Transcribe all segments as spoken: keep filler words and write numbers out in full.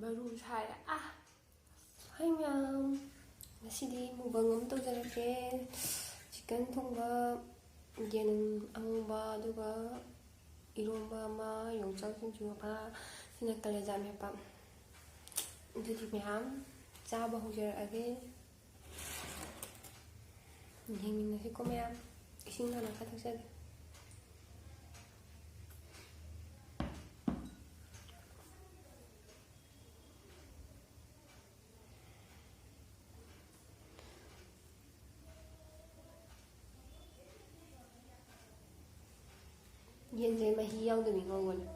ꯃꯔꯨ ꯁꯥꯏꯔꯦ꯫ ꯑꯥ! ꯍꯥꯏ ꯃꯌꯥꯝ, ꯉꯁꯤꯗꯤ mukbang ꯑꯃ ꯇꯧꯖꯔꯛꯀꯦ꯫ Chicken ꯊꯣꯡꯕ, ꯌꯦꯟ ꯑꯉꯧꯕ, ꯑꯗꯨꯒ ꯏꯔꯣꯝꯕ ꯑꯃ, ꯌꯣꯡꯆꯥꯛ ꯁꯤꯡꯖꯨ ꯑꯃ, ꯁꯤꯅ ꯀꯂꯦꯖꯥ ꯃꯦꯠꯄ꯫ ꯑꯗꯨꯗꯤ ꯃꯌꯥꯝ ꯆꯥꯕ ꯍꯧꯖꯔꯛꯑꯒꯦ꯫ ꯌꯦꯡꯃꯤꯟꯅꯁꯤꯀꯣ ꯃꯌꯥꯝ꯫ ꯏꯁꯤꯡ ꯍꯥꯟꯅ ꯈꯔ ꯊꯛꯆꯒꯦ꯫ ꯌꯦꯟꯁꯦ ꯃꯍꯤ ꯌꯥꯎꯗꯕꯤ ꯉꯧꯕꯅꯦ꯫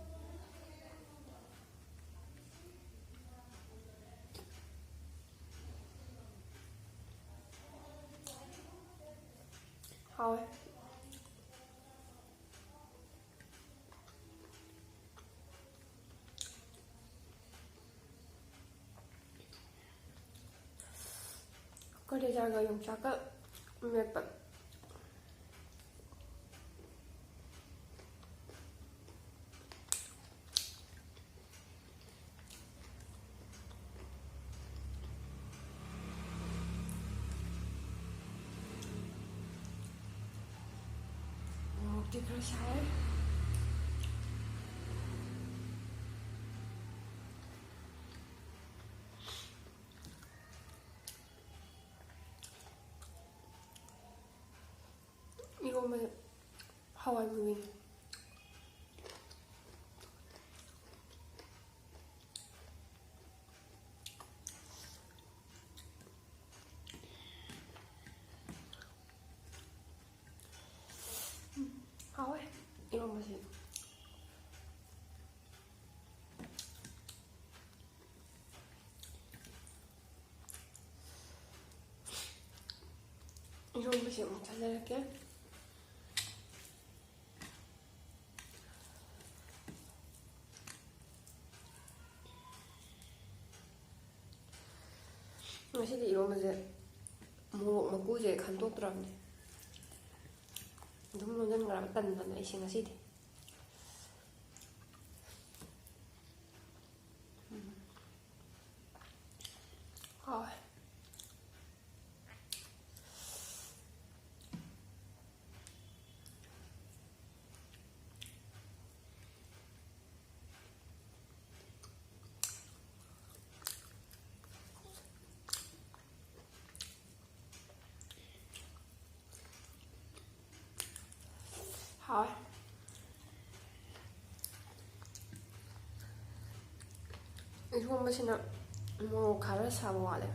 ꯍꯥꯎꯋꯦ꯫ ꯀꯣꯂꯦꯖꯥꯒ ꯌꯣꯡꯆꯥꯛꯀ ꯃꯦꯠꯄ꯫ ꯃꯣꯔꯣꯛꯇꯤ ꯈꯔ ꯁꯥꯏ꯫ ꯏꯔꯣꯝꯕꯁꯦ ꯍꯋꯥꯏ ꯃꯨꯕꯤꯅꯦ꯫ ꯎꯝ, ꯍꯥꯎꯋꯦ ꯏꯔꯣꯝꯕꯁꯦ꯫ ꯏꯔꯣꯝꯕꯁꯦ ꯑꯃꯨꯛ ꯆꯥꯖꯔꯛꯀꯦ꯫ ꯉꯁꯤꯗꯤ ꯏꯔꯣꯝꯕꯁꯦ ꯃꯣꯔꯣꯛ ꯃꯀꯨꯁꯦ ꯈꯟꯗꯣꯛꯇ꯭ꯔꯕꯅꯦ꯫ ꯑꯗꯨꯝ ꯂꯣꯟꯁꯤꯟꯈ꯭ꯔꯕ ꯇꯟꯗꯅ ꯑꯩꯁꯦ ꯉꯁꯤꯗꯤ꯫ ꯎꯝ꯫ ꯍꯥꯎꯋꯦ꯫ ꯏꯔꯣꯝꯕꯁꯤꯅ ꯃꯣꯔꯣꯛ ꯈꯔ ꯁꯥꯕ ꯋꯥꯠꯂꯦ꯫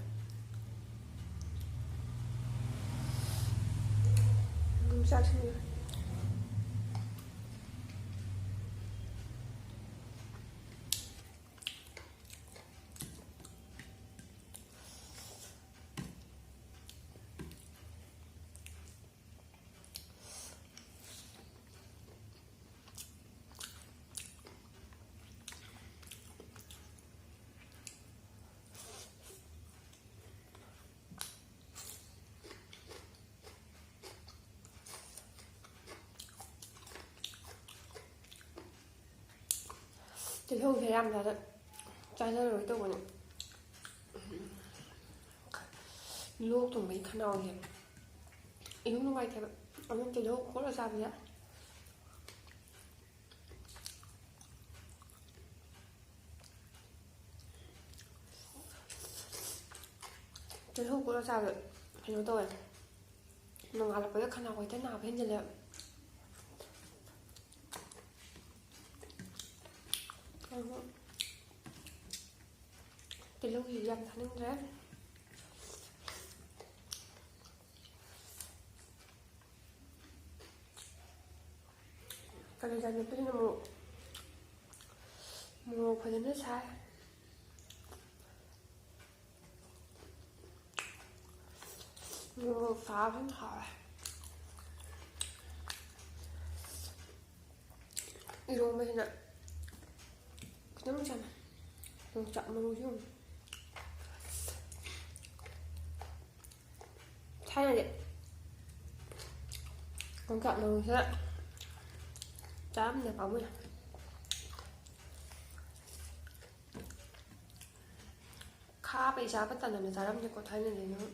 ꯑꯗꯨꯝ ꯆꯥꯁꯤꯟꯈ꯭ꯔꯦ꯫ ꯇꯤꯜꯍꯧꯁꯦ ꯌꯥꯝ ꯆꯥꯗ-, ꯆꯥꯖꯔꯔꯣꯏ ꯇꯧꯕꯅꯦ꯫ ꯂꯣꯛ ꯊꯨꯡꯕꯒꯤ ꯈꯅꯥꯎꯁꯦ ꯏꯅꯨꯡ ꯅꯨꯡꯉꯥꯏꯇꯦꯕ꯫ ꯑꯗꯨꯝ ꯇꯤꯜꯍꯧ ꯀꯣꯠꯂ ꯆꯥꯕꯁꯦ꯫ ꯇꯤꯜꯍꯧ ꯀꯣꯠꯂ ꯆꯥꯕ ꯀꯩꯅꯣ ꯇꯧꯋꯦ꯫ ꯅꯣꯡꯉꯥꯜꯂꯛꯄꯗ ꯈꯅꯥꯎ ꯍꯦꯛꯇ ꯅꯥꯕ ꯍꯦꯟꯖꯜꯂꯦ꯫ ꯑꯗꯨ ꯇꯤꯜꯍꯧꯁꯤꯁꯨ ꯌꯥꯝ ꯆꯥꯅꯤꯡꯗ꯭ꯔꯦ꯫ ꯀꯥꯂꯦꯟ ꯊꯥ ꯅꯠꯇꯕꯅꯤꯅ ꯃꯣꯔꯣꯛ, ꯃꯣꯔꯣꯛ ꯐꯖꯅ ꯁꯥꯏ꯫ ꯃꯣꯔꯣꯛ ꯁꯥꯕꯅ ꯍꯥꯎꯋꯦ꯫ ꯏꯔꯣꯝꯕꯁꯤꯅ ꯈꯤꯇꯪ ꯆꯝꯃꯦ꯫ ꯌꯣꯡꯆꯥꯛ ꯃꯔꯨꯁꯤ ꯌꯦꯡꯉꯨ꯫ ꯊꯥꯏꯅꯗꯤ ꯌꯣꯡꯆꯥꯛ ꯃꯔꯨꯁꯦ ꯆꯥꯔꯝꯗꯦ, ꯄꯥꯝꯃꯨꯏ꯫ ꯈꯥꯕꯩ ꯆꯥꯕ ꯇꯟꯗꯅ ꯆꯥꯔꯝꯗꯦꯀꯣ ꯊꯥꯏꯅꯗꯤ ꯑꯗꯨꯝ꯫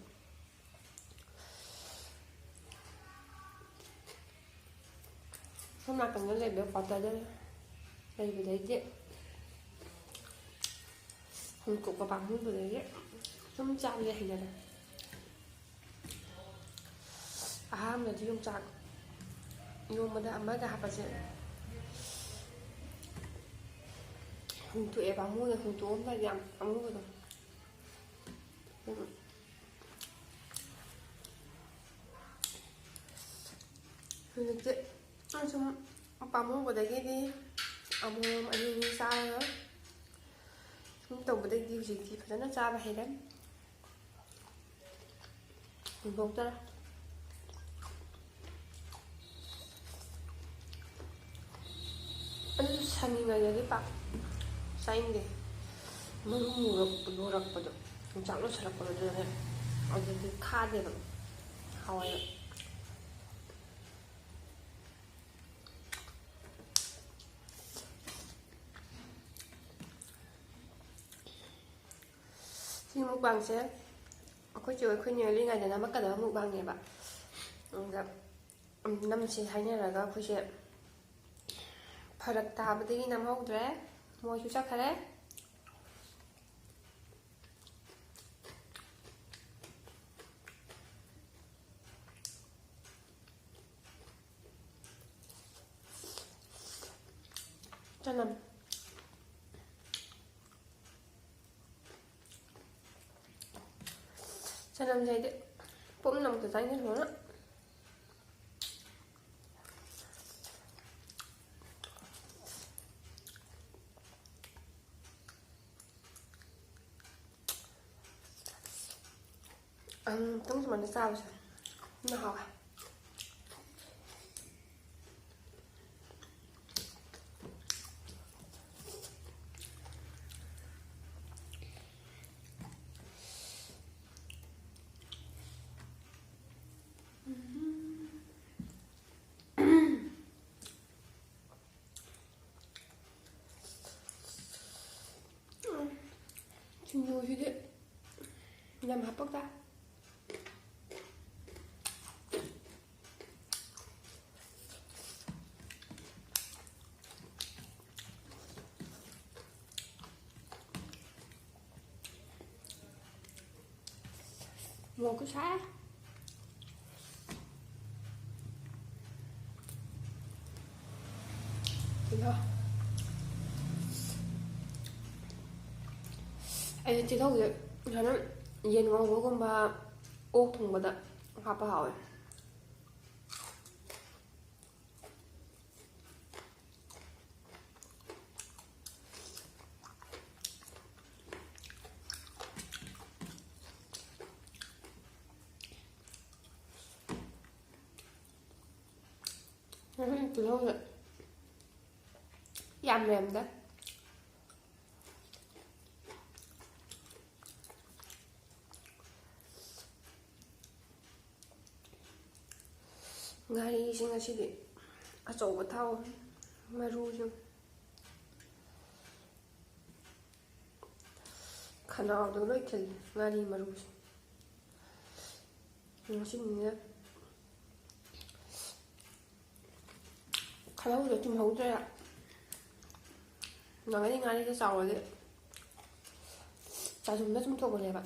ꯁꯣꯝ ꯅꯥꯀꯟꯗ ꯂꯩꯕ ꯀ꯭ꯋꯥꯇꯔꯗ ꯂꯩꯕꯗꯩꯗꯤ, ꯍꯣꯡꯇꯣꯛꯄ ꯄꯥꯝꯃꯨꯕꯗꯒꯤ ꯁꯨꯝ ꯆꯥꯕꯁꯦ ꯍꯩꯅꯔꯦ꯫ ꯑꯍꯥꯟꯕꯗꯤ ꯌꯣꯡꯆꯥꯛ ꯅꯣꯡꯃꯗ ꯑꯃꯒ ꯍꯥꯞꯄꯁꯦ ꯍꯨꯟꯇꯣꯛꯑꯦ, ꯄꯥꯝꯃꯨꯑꯦ, ꯍꯨꯟꯇꯣꯛꯑꯝꯗꯥꯏꯗ ꯌꯥꯝ ꯄꯥꯝꯃꯨꯕꯗꯣ꯫ ꯍꯧꯖꯤꯛꯇꯤ ꯁꯨꯝ ꯄꯥꯝꯃꯨꯕꯗꯒꯤꯗꯤ ꯑꯃꯃꯝ ꯑꯅꯤ ꯑꯅꯤ ꯆꯥꯔꯒ ꯁꯨꯝ ꯇꯧꯕꯗꯒꯤꯗꯤ ꯍꯧꯖꯤꯛꯇꯤ ꯐꯖꯅ ꯆꯥꯕ ꯍꯩꯔꯦ꯫ ꯍꯨꯟꯗꯣꯛꯇꯔꯦ꯫ ꯑꯗꯨ ꯁꯪꯉꯤꯉꯩꯗꯗꯤ ꯄꯥꯛ ꯆꯥꯅꯤꯡꯗꯦ꯫ ꯃꯔꯨ ꯃꯨꯔꯛ-, ꯂꯣꯔꯛꯄꯗꯣ, ꯌꯣꯡꯆꯥꯛ ꯂꯣꯏꯁꯤꯜꯂꯛꯄꯗꯣ, ꯑꯗꯨꯗꯅꯦ ꯑꯗꯨꯗꯤ ꯈꯥꯗꯦꯕ꯫ ꯍꯥꯎꯋꯦꯕ꯫ ꯁꯤ ꯃꯨꯛꯕꯥꯡꯁꯦ ꯑꯩꯈꯣꯏ ꯆꯦ ꯍꯣꯏ, ꯑꯩꯈꯣꯏ ꯅꯦ ꯍꯣꯏ ꯂꯩꯔꯤꯉꯩꯗ ꯅꯝꯃꯛꯀꯗꯕ ꯃꯨꯛꯕꯥꯡꯅꯦꯕ꯫ ꯑꯗꯨꯗ, ꯎꯝ, ꯅꯝꯁꯦ ꯍꯥꯏꯅꯔꯒ ꯑꯩꯈꯣꯏꯁꯦ ꯐꯔꯛ ꯇꯥꯕꯗꯒꯤ ꯅꯝꯍꯧꯗ꯭ꯔꯦ꯫ ꯃꯣꯏꯁꯨ ꯆꯠꯈꯔꯦ꯫ ꯆꯅꯝ꯫ ꯆꯅꯝꯁꯦ ꯑꯩꯗꯤ ꯄꯨꯝꯅ ꯑꯃꯨꯛꯇ ꯆꯥꯅꯤꯡꯉꯦ ꯂꯣꯏꯅ꯫ ꯑꯃꯨꯛꯇꯪ ꯁꯨꯃꯥꯏꯅ ꯆꯥꯕꯁꯦ ꯌꯥꯝꯅ ꯍꯥꯎꯋꯦ꯫ ꯁꯤꯡꯖꯨꯁꯤꯗꯤ ꯌꯥꯝ ꯍꯥꯞꯄꯛꯇ꯫ ꯃꯣꯔꯣꯛꯁꯨ ꯁꯥꯏ꯫ ꯇꯤꯜꯍꯧ꯫ ꯑꯩꯗꯤ ꯇꯤꯜꯍꯧꯁꯦ ꯁꯨꯃꯥꯏꯅ ꯌꯦꯟ ꯉꯧꯕꯒꯨꯝꯕ, ꯑꯣꯛ ꯊꯣꯡꯕꯗ ꯍꯥꯞꯄ ꯍꯥꯎꯋꯦ꯫ ꯎꯝ, ꯇꯤꯜꯍꯧꯁꯦ ꯌꯥꯝ ꯂꯩꯔꯝꯗꯦ꯫ ꯉꯥꯔꯤꯁꯦ ꯉꯁꯤꯗꯤ ꯑꯆꯧꯕ ꯊꯥꯎ, ꯃꯔꯨꯁꯦ ꯈꯅꯥꯎꯗ ꯂꯣꯏ ꯊꯤꯜꯂꯦ ꯉꯥꯔꯤ ꯃꯔꯨꯁꯦ꯫ ꯉꯁꯤꯅꯤꯅꯦ ꯈꯅꯥꯎꯗ ꯊꯤꯜꯍꯧꯗ꯭ꯔꯦ꯫ ꯅꯪꯒꯅꯤ ꯉꯥꯔꯤꯁꯦ ꯆꯥꯎꯔꯗꯤ ꯆꯥꯖꯨꯝꯗ ꯁꯨꯝ ꯊꯣꯛꯄꯅꯦꯕ꯫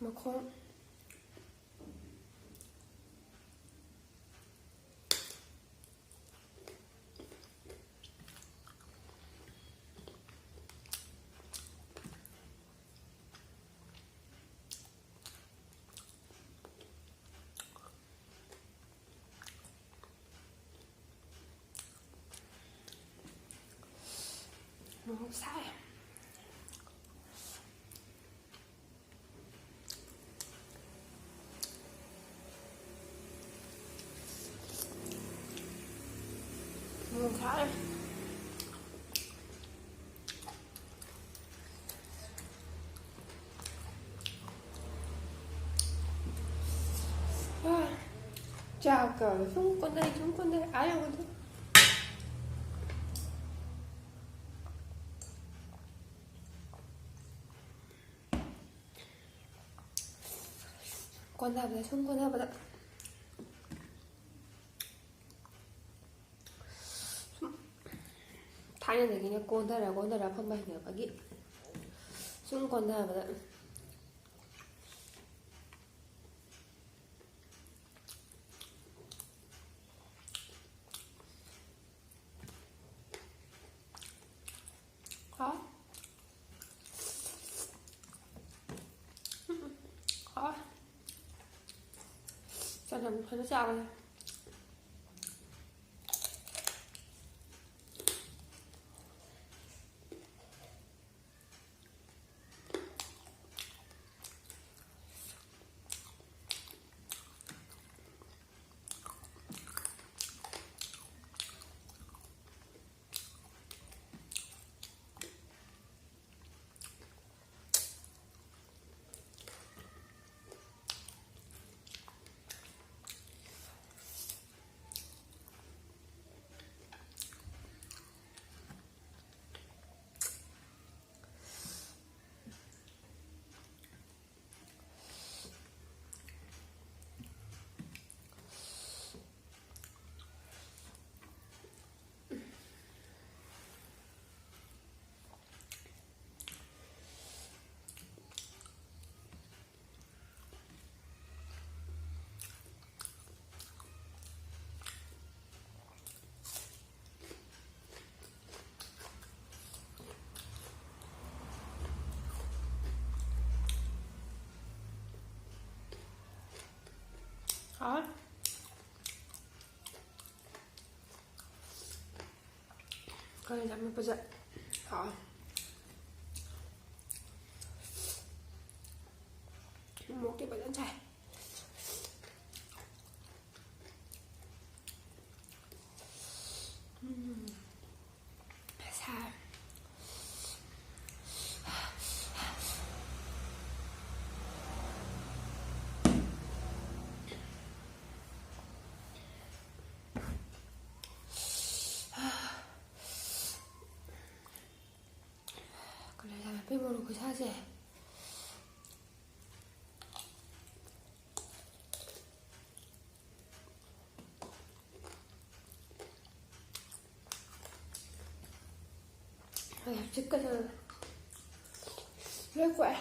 ꯃꯈꯣꯡ꯫ ꯃꯣꯔꯣꯛ ꯁꯥꯏ꯫ ꯃꯣꯔꯣꯛ ꯁꯥꯏ꯫ ꯆꯥꯛꯀ ꯁꯨꯝ ꯀꯣꯟꯅꯩ, ꯁꯨꯝ ꯀꯣꯟꯅꯩ, ꯑꯥ ꯌꯧꯕꯗ꯫ ꯀꯣꯟꯅꯕꯗ ꯁꯨꯝ ꯀꯣꯟꯅꯕꯗ꯫ ꯁꯨꯝ ꯊꯥꯏꯅꯗꯒꯤꯅꯦ ꯀꯣꯟꯊꯔ ꯀꯣꯟꯊꯔ ꯐꯝꯕ ꯍꯩꯅꯕꯒꯤ ꯁꯨꯝ ꯀꯣꯟꯊꯕꯗ ꯍꯥꯎ꯫ ꯍꯥꯎ꯫ ꯆꯅꯝ ꯐꯖꯅ ꯆꯥꯕꯅꯦ꯫ ꯍꯥꯎꯋꯦ꯫ ꯀꯥꯂꯦꯟ ꯊꯥ ꯃꯦꯠꯄꯁꯦ ꯍꯥꯎꯋꯦ꯫ ꯃꯣꯔꯣꯛꯇꯤ ꯐꯖꯅ ꯁꯥꯏ꯫ ꯎꯝ꯫ ꯁꯥꯏ꯫ ꯀꯥꯂꯦꯟ ꯊꯥ ꯃꯦꯠꯄꯩ ꯃꯣꯔꯣꯛ ꯈꯨꯁꯥꯁꯦ꯫ ꯍꯧꯖꯤꯛꯀꯗ ꯂꯣꯏ ꯀꯣꯛꯑꯦ꯫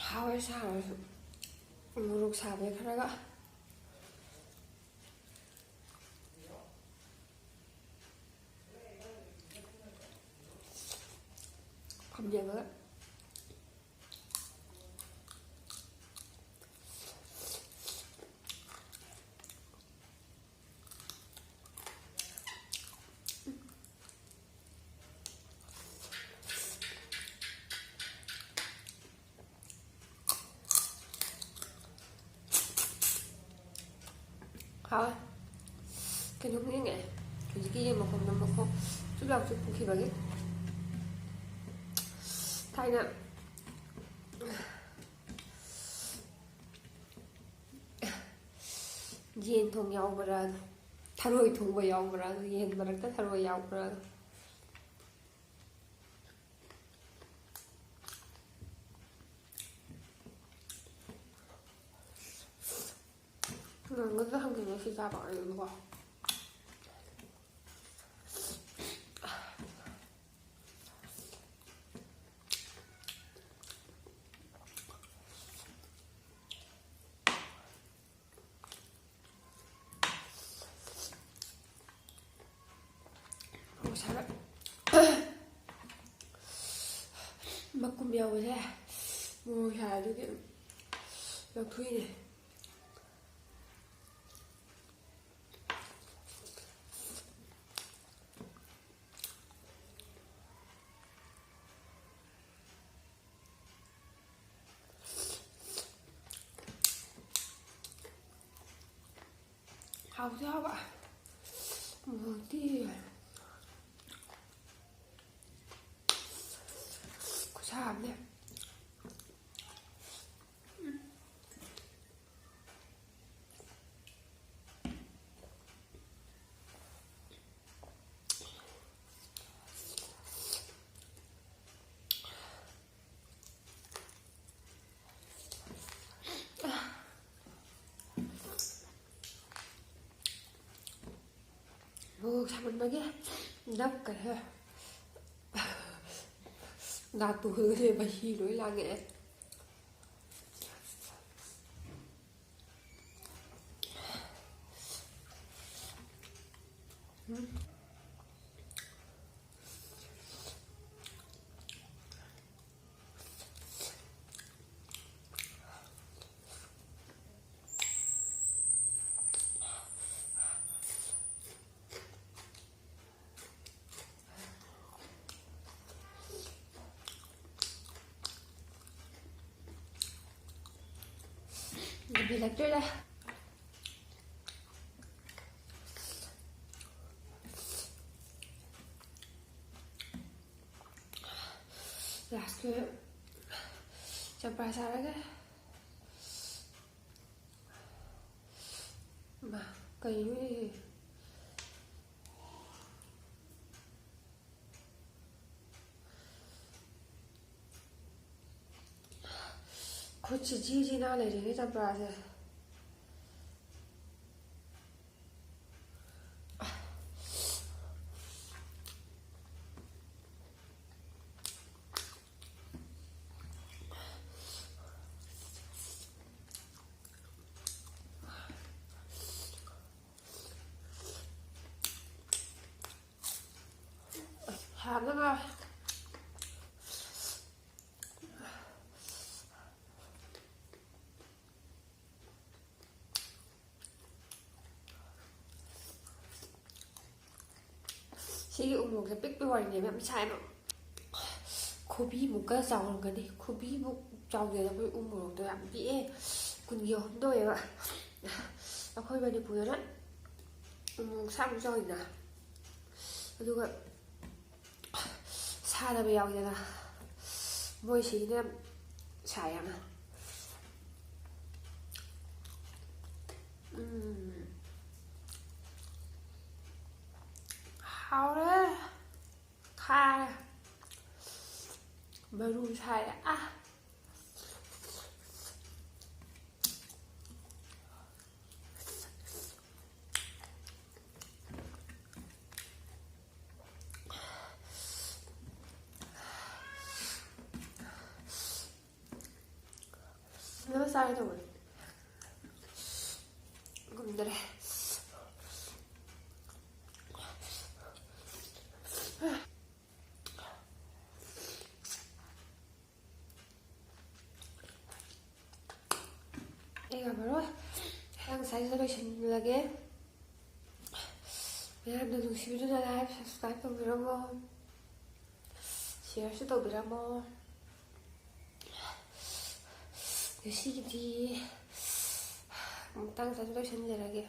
ꯍꯥꯎꯋꯦ ꯁꯥꯔꯁꯨ꯫ ꯃꯣꯔꯣꯛ ꯁꯥꯕꯩ ꯈꯔꯒ ꯐꯝꯖꯕꯒ꯫ ꯍꯥꯎꯋꯦ꯫ ꯀꯩꯅꯣꯝ ꯅꯤꯡꯁꯤꯡꯉꯛꯑꯦ꯫ ꯍꯧꯖꯤꯛꯀꯤ ꯌꯦꯟ ꯃꯈꯣꯡ ꯅꯝꯕ ꯈꯣꯡ ꯆꯨꯞ ꯂꯥꯎ ꯆꯨꯞ ꯄꯨꯈꯤꯕꯒꯤ꯫ ꯊꯥꯏꯅ ꯌꯦꯟ ꯊꯣꯡ ꯌꯥꯎꯕ꯭ꯔꯥ? ꯊꯔꯣꯏ ꯊꯣꯡꯕ ꯌꯥꯎꯕ꯭ꯔꯥ? ꯌꯦꯟ ꯃꯔꯛꯇ ꯊꯔꯣꯏ ꯌꯥꯎꯕ꯭ꯔꯥ? ꯉꯥꯡꯒꯗ ꯍꯪꯉꯤꯅꯦ ꯁꯤ ꯆꯥꯕ ꯑꯣꯏꯔꯅꯤꯀꯣ꯫ ꯃꯣꯔꯣꯛ ꯁꯥꯕ꯫ ꯃꯀꯨꯝ ꯌꯥꯎꯕꯁꯦ ꯃꯣꯔꯣꯛ ꯁꯥꯕꯗꯨꯒꯤ ꯂꯧꯊꯣꯛꯏꯅꯦ꯫ ꯍꯥꯎꯁꯨ ꯍꯥꯎꯕ꯫ ꯃꯣꯔꯣꯛꯇꯤ ꯈꯨꯠꯁꯥ ꯑꯃꯅꯦ꯫ ꯁꯥꯃꯟꯕꯒꯤ ꯅꯞꯈ꯭ꯔꯦ꯫ ꯅꯥꯇꯣꯟꯒꯁꯦ ꯃꯍꯤ ꯂꯣꯏ ꯂꯥꯡꯉꯛꯑꯦ꯫ ꯉꯝꯁꯤꯜꯂꯛꯇ꯭ꯔꯦꯗ꯫ ꯂꯥꯁꯀꯤ ꯆꯝꯄ꯭ꯔꯥ ꯆꯥꯔꯒꯦ꯫ ꯃꯥ, ꯀꯩꯅꯣꯅꯦ? ꯈꯨꯠꯁꯦ ꯖꯤ ꯖꯤ ꯅꯥ ꯂꯩꯔꯦꯅꯦ ꯆꯝꯄ꯭ꯔꯥꯁꯦ꯫ ꯍꯥꯞꯅꯕ꯫ ꯁꯤꯒꯤ ꯎꯃꯣꯔꯣꯛꯁꯦ ꯄꯤꯛꯄꯩ ꯋꯥꯔꯤꯅꯦꯕ, ꯌꯥꯝ ꯁꯥꯏꯕ꯫ ꯈꯨꯕꯤꯃꯨꯛꯀ ꯆꯥꯎꯔꯝꯒꯅꯤ꯫ ꯈꯨꯕꯤꯃꯨꯛ ꯆꯥꯎꯗꯦꯗ, ꯑꯩꯈꯣꯏ ꯎꯃꯣꯔꯣꯛꯇꯣ ꯌꯥꯝ ꯄꯤꯛꯑꯦ꯫ ꯀꯨꯟꯒꯤ ꯑꯍꯨꯝ ꯇꯧꯋꯦꯕ꯫ ꯑꯩꯈꯣꯏ ꯃꯅꯤꯄꯨꯔꯗꯅ ꯎꯃꯣꯔꯣꯛ ꯁꯥꯃꯨꯛ ꯆꯥꯎꯋꯤꯗꯅ, ꯑꯗꯨꯒ ꯁꯥꯗꯕ ꯌꯥꯎꯋꯤꯗꯅ, ꯃꯣꯏ ꯁꯤꯒꯤꯅ ꯌꯥꯝ ꯁꯥꯏ ꯌꯥꯝꯅ꯫ ꯎꯝ꯫ ꯍꯥꯎꯔꯦ꯫ ꯈꯥꯔꯦ꯫ ꯃꯔꯨ ꯁꯥꯏꯔꯦ꯫ ꯑꯥ꯫ ꯐꯖꯅ ꯆꯥꯒꯦ ꯇꯧꯕꯅꯦ꯫ ꯉꯝꯗꯔꯦ꯫ ꯑꯩ ꯉꯝꯃꯔꯣꯏ꯫ ꯉꯁꯥꯏꯁꯤꯗ ꯂꯣꯏꯁꯤꯜꯂꯒꯦ꯫ ꯃꯌꯥꯝꯅ ꯅꯨꯡꯁꯤꯕꯤꯗꯨꯅ like, subscribe ꯇꯧꯕꯤꯔꯝꯃꯣ, shareꯁꯨ ꯇꯧꯕꯤꯔꯝꯃꯣ꯫ ꯉꯁꯤꯒꯤꯗꯤ ꯃꯇꯥꯡ ꯆꯥꯗ ꯂꯣꯏꯁꯤꯟꯖꯔꯒꯦ꯫